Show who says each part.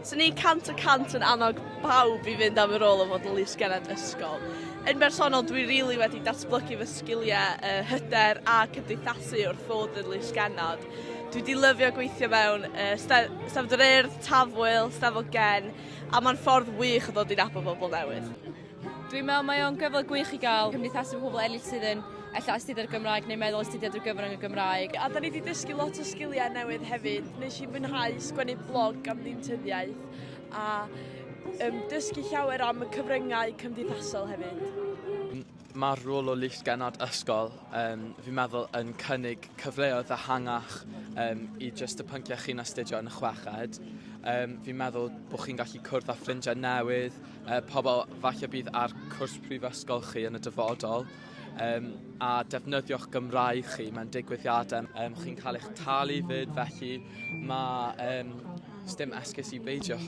Speaker 1: Swn i 100% yn annog pawb i fynd am y rôl o fod yn lysgennad ysgol. Yn bersonol dwi rili wedi datblygu fy sgiliau hyder a cymdeithasu wrth fod yn lysgennad. Dwi 'di lyfio gweithio mewn Steddfod yr Urdd, Tafwyl, Steddfod Gen, a mae'n ffordd wych o ddod i nabod bobl newydd.
Speaker 2: Dwi'n meddwl mae o'n gyfle gwych i gael cymdeithasu efo pobl eraill sydd yn ella astudio'r Gymraeg neu meddwl astudio drwy gyfrwng y Gymraeg.
Speaker 1: A da ni 'di dysgu lot o sgiliau newydd hefyd. Nes i fwynhau sgwennu blog am ddeintyddiaeth a dysgu llawer am y cyfryngau cymdeithasol hefyd.
Speaker 3: Mae'r rôl o lysgennad ysgol, fi'n meddwl, yn cynnig cyfleoedd ehangach i jyst y pynciau chi'n astudio yn y chweched. Fi'n meddwl bod chi'n gallu cwrdd â ffrindiau newydd, pobl falle bydd ar cwrs prifysgol chi yn y dyfodol, a defnyddio'ch Gymraeg chi mewn digwyddiadau. Chi'n cael eich talu fyd, felly mae dim esgus i beidio.